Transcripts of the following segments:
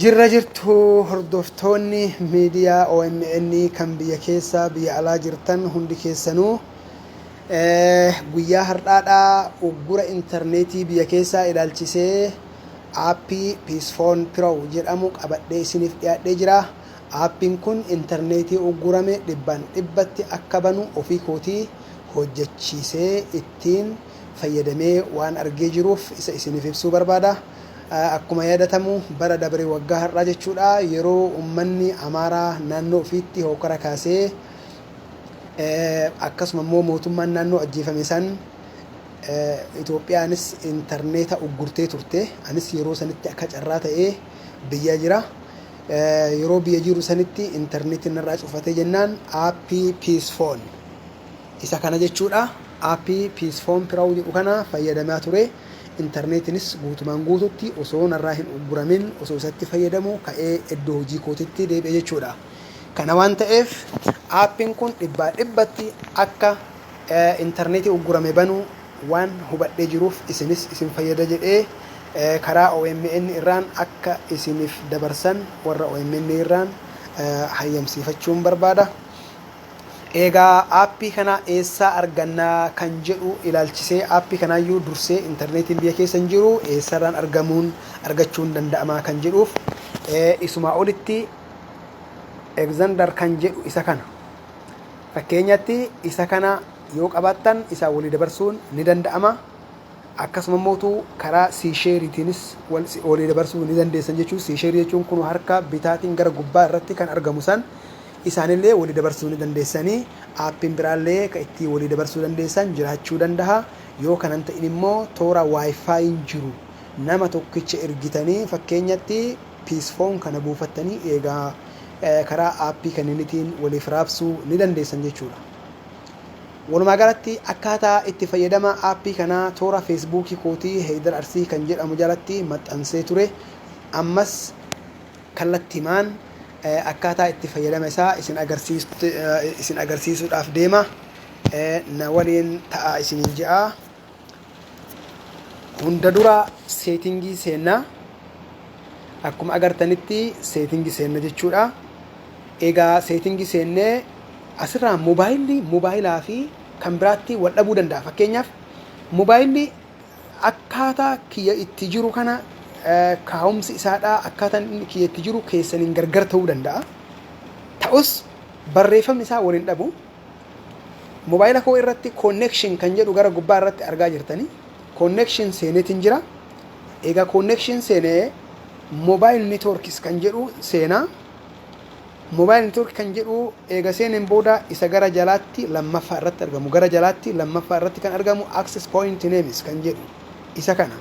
Jirra jirtu hordoftoonni miidiyaa OMN kan biyya keessa biyya alaa jirtan hundi keessanuu guyyaa har'aadhaa uggura intarneetii biyya keessaa ilaalchisee aappii Psiphon Pro jedhamu qabadhee isiniif dhiyaadhee jira. Aappiin kun intarneetii uggurame dhibbaan dhibbatti akka banu ofii kootii hojjechiisee ittiin fayyadamee waan argee jiruuf isa isiniif ibsuu barbaada. Akkuma yaadatamu bara dabre waggaa har'aa jechuudha yeroo uummanni Amaaraa naannoo ofiitti hookara kaasee akkasuma immoo mootummaan naannoo ajjeefame san Itoophiyaanis intarneeta uggurtee turte. Anis yeroo sanitti akka carraa ta'ee biyya jira. Yeroo biyya jiru sanitti intarneetiin narraa cufatee jennaan aappii Psiphon isa kana jechuudha. Aappii Psiphon Pro jedhu kana fayyadamaa ture. Intarneetinis guutumaan guututti osoo narraa hin ugguramin osoo isatti fayyadamu ka'ee iddoo hojii kootitti deebi'e jechuudha. Kana waan ta'eef aappiin kun dhibbaa dhibbatti akka intarneetii uggurame banuu waan hubadhee jiruuf isinis isin fayyada jedhee karaa OMN irraan akka isiniif dabarsan warra OMN irraan hayyamsiifachuun barbaada. Egaa aappii kana eessaa argannaa kan jedhu ilaalchisee aappii kanaayyuu dursee intarneetiin biyya keessa hin jiru eessarraan argamuun argachuun danda'amaa kan jedhuuf isumaa olitti Xender kan jedhu isa kana. Fakkeenyatti isa kana yoo qabaattan isaa walii dabarsuun ni danda'ama. Akkasuma immoo karaa siisheeriitiinis walii dabarsuu ni dandeessan jechuun siisheerii jechuun kun harka bitaatiin gara gubbaa irratti kan argamu san isaanillee walii dabarsuu ni dandeessanii. Aappiin biraallee kan ittiin walii dabarsuu dandeessan jiraachuu danda'a. Yoo kanan ta'in immoo toora waayifaayiin jiru nama tokkicha ergitanii fakkeenyatti Psiphon kana buufattanii eegaa karaa aappii kanneenitiin waliif raabsuu ni dandeessan jechuudha. Walumaa galatti akkaataa itti fayyadama aappii kanaa toora feesbuukii kootii Heydar Arsii kan jedhamu jalatti maxxansee ture. Ammas kallattimaan akkaataa itti fayyadama isaa isin agarsiisuudhaaf deema. Na waliin ta'a isiniin je'a. Hunda dura seetingii seennaa. Akkuma agartanitti seetingii seenna jechuudha. Egaa seetingii seennee asirraa moobaayilli moobaayilaa fi kan biraatti wal dhabuu danda'a. Fakkeenyaaf moobaayilli akkaataa kiyya itti jiru kana kaa'umsi isaadhaa akkaataan inni kiyya itti jiru keessaniin gargar ta'uu danda'a. Ta'us barreeffamni isaa waliin dhabu. Moobaayila koo irratti connection kan jedhu gara gubbaa irratti argaa jirtanii. Connection seeneetiin jira. Egaa connection seenee mobile networks kan jedhu seenaa. Mobile network kan jedhu eega seeneen booda isa gara jalaatti lammaffaa irratti argamu. Gara jalaatti lammaffaa irratti kan argamu access point names kan jedhu isa kana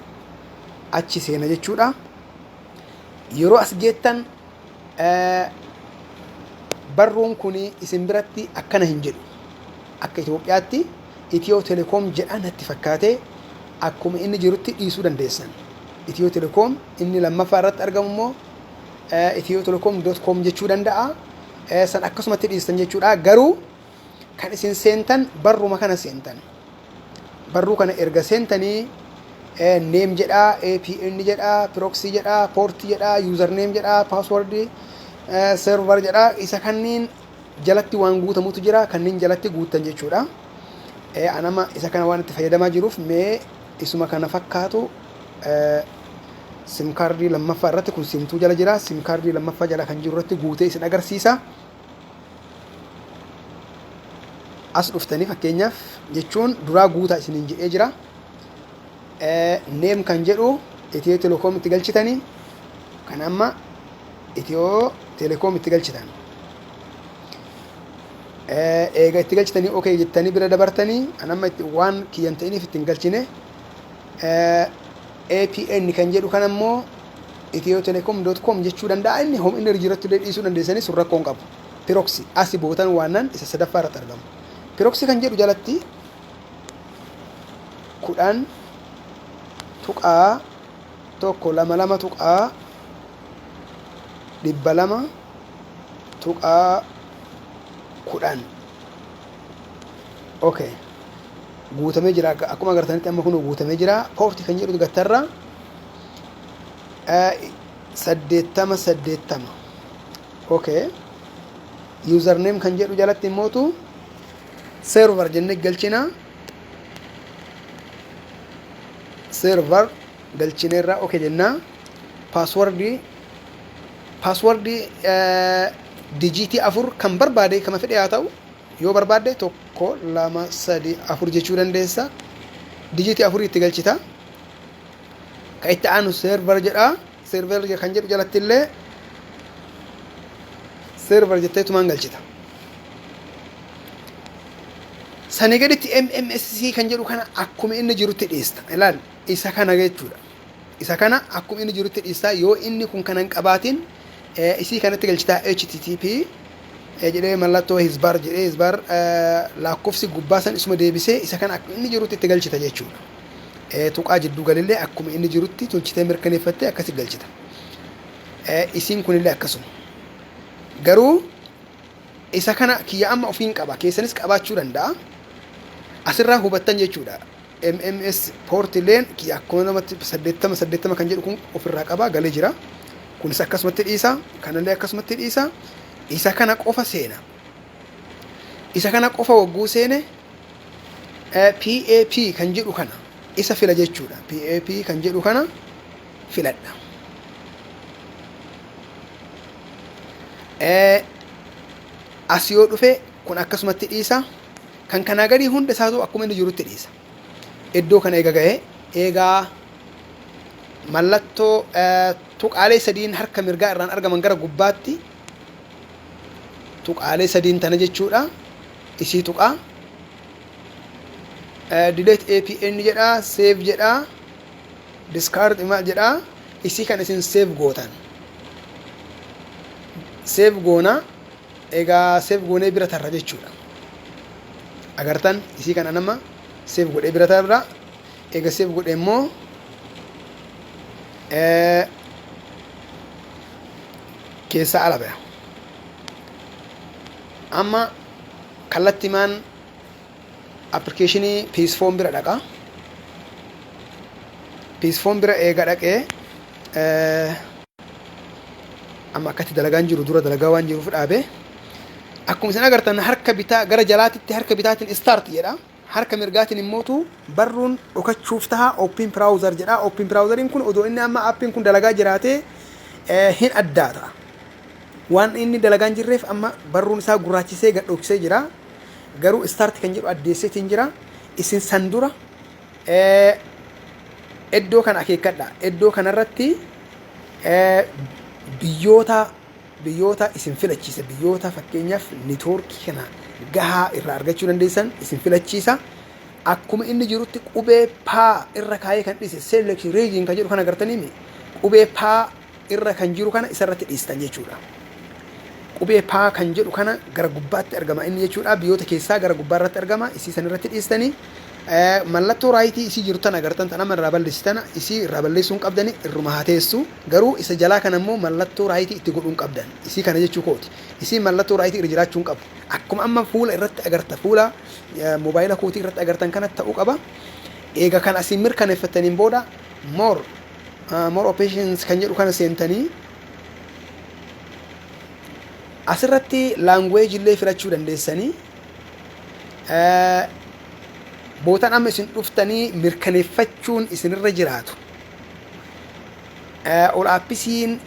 achi seena jechuudha. Yeroo as geettan barruun kun isin biratti akkana hin jedhu. Akka Itoophiyaatti Itiyoo Telekoom jedha natti fakkaate akkuma inni jirutti dhiisuu dandeessan. Itiyoo Telekoom inni lammaffaa irratti argamu immoo Itiyoo Telekoom dot com jechuu danda'a. San akkasumatti dhiistan jechuudha. Garuu kan isin seentan barruma kana seentan. Barruu kana erga seentanii name jedhaa, APN jedhaa, proxy jedhaa, port jedhaa, username jedhaa, password, server jedhaa. Isa kanneen jalatti waan guutamutu jira kanneen jalatti guuttan jechuudha. Anama isa kana waan itti fayyadamaa jiruuf mee isuma kana fakkaatu sim kaardii lammaffaa irratti kun simtuu jala jira. Sim kaardii lammaffaa jala kan jiru irratti guutee isin agarsiisa. As dhuftanii fakkeenyaaf jechuun duraa guutaa isiniin jedhee jira. Name kan jedhu Itiyoo Telekoom itti galchitanii kan amma Itiyoo Telekoom itti galchitan. Eega itti galchitanii okay jettanii bira dabartanii kan amma itti waan kiyyan ta'iniif ittiin galchine. APN kan jedhu kan ammoo Itiyoo Telekoom dot com jechuu danda'a. Inni home inni jiratti illee dhiisuu dandeessanii sun rakkoo hin qabu. Proxy asi bootan waannan isa sadaffaa irratti argamu. Proxy kan jedhu jalatti 10.122.200.10. Okay. Guutamee jira akkuma agartanitti amma kun guutamee jira. Poortii kan jedhu gattarra 80 80. Okay. Username kan jedhu jalatti immootu server jennee galchina. Server galchineerra, okay jennaa. Passwordii dijiitii 4 kan barbaade, kama fedhe haa ta'u, yoo barbaadde 1, 2, 3, 4 jechuu dandeessa. Dijiitii 4 itti galchita. Ka itti aanu server jedha. Server kan jedhu jalatti illee server jetteetumaan galchita. Sanii gaditti MMSC kan jedhu kana akkuma inni jirutti dhiista. Ilaal, isa kana jechuudha. Isa kana akkuma inni jirutti dhiista. Yoo inni kun kana hin qabaatin, isii kanatti galchitaa. HTTP jedhee mallattoo hisbaar jedhee, hisbaar lakkoofsi gubbaa san isuma deebisee, isa kana akkuma inni jirutti itti galchita jechuudha. Tuqaa jidduu galillee akkuma inni jirutti tolchitee mirkaneeffattee akkasi galchita. Isiin kunillee akkasuma. Garuu isa kana kiyya amma ofiin qaba, keessanis qabaachuu danda'a. Asirraa hubattan jechuudha. MMS poortileen kiyya akkuma namatti 80 80 kan jedhu kun ofirraa qaba, galee jira. Kunis akkasumatti dhiisa, kanallee akkasumatti dhiisa. Isa kana qofa seena. Isa kana qofa wagguu seene, PAP kan jedhu kana isa fila jechuudha. PAP kan jedhu kana filadha. As yoo dhufe kun akkasumatti dhiisa. Kan kanaa gadii hunda isaatu akkuma inni jirutti dhiisa. Iddoo kana eega ga'e, eegaa mallattoo tuqaalee sadiin harka mirgaa irraan argaman gara gubbaatti, tuqaalee sadiin tana jechuudha. Isii tuqaa. Delete APN jedha, save jedha, discard maal jedha, isii kan isin save gootan. Save goona, egaa save goonee bira tarra jechuudha. Agartan, isii kana nama save godhee bira tarra. Egaa save godhee immoo keessaa ala baya. Amma kallattimaan appilikeeshinii Psiphon bira dhaqa. Psiphon bira eega dhaqee, amma akkatti dalagaan jiru dura dalagaa waan jiruuf dhaabe. Akkuma isin agartan, harka bitaa gara jalaatitti harka bitaatiin start jedha. Harka mirgaatiin immootu barruun dhokachuuf taha, open browser jedha. Open browseriin kun odoo inni amma appiin kun dalagaa jiraatee hin addaata. Waan inni dalagaa hin jirreef amma barruun isaa gurraachisee gad dhoksee jira. Garuu start kan jedhu addeesseetiin jira. Isin san dura iddoo kana akeekkadha. Iddoo kanarratti biyyoota isin filachiisa. Biyyoota fakkeenyaaf networkii kana gahaa irraa argachuu dandeessan isin filachiisa. Akkuma inni jirutti qubee paa irra kaayee kan dhiise, select region kan jedhu kana agartanii, qubee paa irra kan jiru kana isarratti dhiistan jechuudha. Qubee paa kan jedhu kana gara gubbaatti argama inni jechuudha. Biyyoota keessaa gara gubbaa irratti argama. Isii san irratti dhiistanii, mallattoo rightii isii jiru tan agartan, tan amma irraa balleessitan, isii irraa balleessuu hin qabdani, irruma haa teessu. Garuu isa jalaa kana immoo mallattoo rightii itti godhuu hin qabdan. Isii kana jechuu kooti. Isii mallattoo rightii irra jiraachuu hin qabu. Akkuma amma fuula irratti agarta, fuula moobaayila kootii irratti agartan kana ta'uu qaba. Eega kan asiin mirkaneeffattaniin booda more options kan jedhu kana seentanii, asirratti language illee filachuu dandeessanii. Bootaan amma isin dhuftanii mirkaneeffachuun isinirra jiraatu, ol appisiin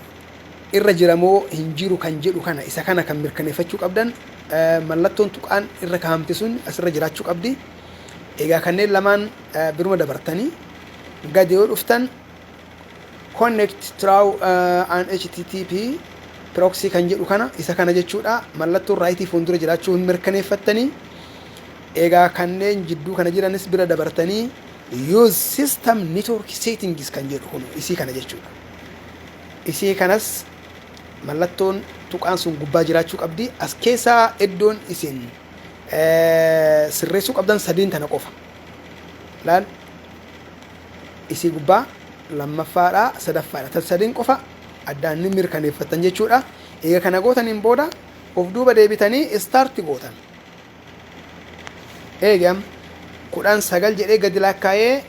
irra jiramoo hin jiru kan jedhu kana, isa kana kan mirkaneeffachuu qabdan, mallattoon tuqaan irra kaa'amte sun asirra jiraachuu qabdi. Egaa kanneen lamaan biruma dabartanii gadi yoo dhuftan, connect through an HTTP proxy kan jedhu kana, isa kana jechuudha. Mallattoon rightii fuuldura jiraachuu hin mirkaneeffattanii. Egaa kanneen jidduu kana jiranis bira dabartanii, use system network settings kan jedhu kun isii kana jechuudha. Isii kanas mallattoon tuqaan sun gubbaa jiraachuu qabdi. As keessaa iddoon isin sirreessuu qabdan sadiin tana qofa. Laal, isii gubbaa, lammaffaadha, sadaffaadha. Tan sadiin qofa addaan ni mirkaneeffattan jechuudha. Egaa kana gootaniin booda of duuba deebitanii start gootan. Eegam 10, 9 jedhee gadi lakkaa'ee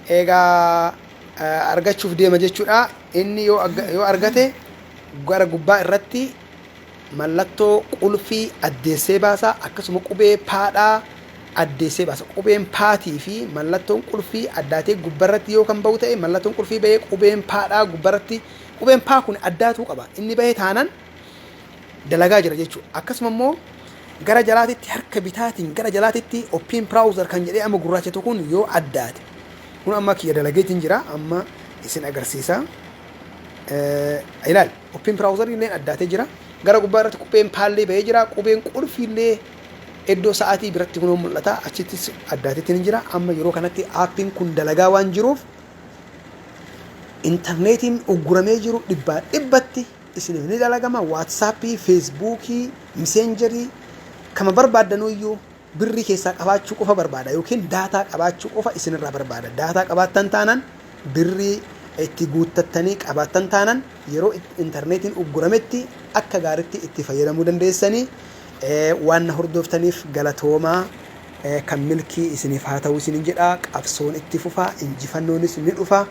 egaa argachuuf deema jechuudha. Inni yoo argate gara gubbaa irratti mallattoo qulfii addeessee baasa, akkasuma qubee paadhaa addeessee baasa. Qubeen paatii fi mallattoon qulfii addaatee gubbarratti yoo kan bahu ta'e, mallattoon qulfii bahee qubeen paadhaa gubbarratti, qubeen paa kun addaatuu qaba. Inni bahee taanan dalagaa jira jechuudha. Akkasuma immoo gara jalaatitti, harka bitaatiin gara jalaatitti open browser kan jedhee amma gurraachatu kun yoo addaate, kun amma kiyya dalageetiin jira, amma isin agarsiisa. Ilaali, open browser illee addaatee jira. Gara gubbaa irratti qubeen paallee bahee jira. Qubeen qulfiillee iddoo sa'aatii biratti kunoo mul'ata. Achittis addaateetiin jira. Amma yeroo kanatti aappiin kun dalagaa waan jiruuf, intarneetiin ugguramee jiru dhibbaa dhibbatti isiniif ni dalagama. Waatsaappii, Feesbuukii, Miseenjarii kama barbaaddanuyyuu birrii keessaa qabaachuu qofa barbaada yookiin daataa qabaachuu qofa isinirraa barbaada. Daataa qabaattan taanaan, birrii itti guuttattanii qabaattan taanaan, yeroo intarneetiin uggurametti akka gaariitti itti fayyadamuu dandeessanii. Waan na hordoftaniif galatoomaa. Kan milkii isiniif haa ta'u isinin jedha. Qabsoon itti fufaa, injifannoonis ni dhufa.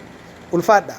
Ulfaadha.